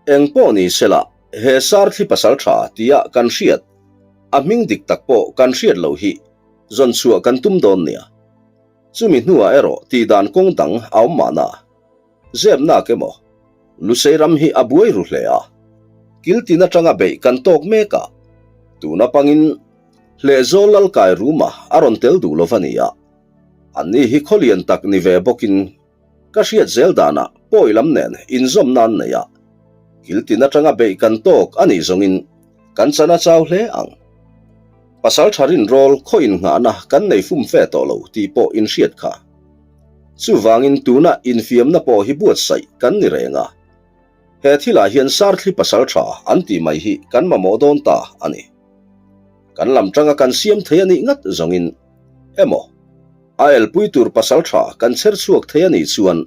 Eng pawh ni sela, he Sarthli pasal tha tia kan hriat, a hming dik tak pawh kan hriat loh hi zawn chhuah kan tum dawn nia. Chumi hnuah erawh tih dan kawng dang a awm mahna. Zep nak emaw, Lusei ram hi a buai ru hle a, kiltin atanga beih kan tawk mek a, tuna pangin Hlehzawl Lalkai Ruma a rawn tel duh lova ni a, anni hi khawlian tak ni ve bawkin ka hriat zel danah pawi lam nen inzawmna an nei a, kiltin atanga beih kan tawk a nih zawngin kan chan a chau hle ang. Pasal tha rinrawl khaw innghahna kan nei fum fe tawh lo tih pawh inhriat kha. Chuvangin tuna infiamna pawh hi buatsaih kan ni reng a, he thilah hian Sarthli pasal tha an tih mai hi kan mamawh dawn ta a ni. Kan lam tanga kan siam thei a nih ngat zawngin emaw a elpui tur pasal tha kan chher chhuak thei a nih chuan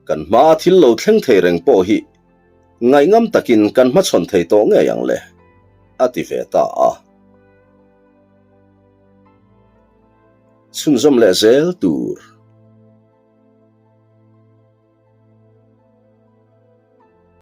kan hmaa thil lo thleng thei reng pawh hi ngaihngam takin kan hmachhawn thei tawh ngei ang le, a ti ve ta a. Chhunzawm leh zel tur.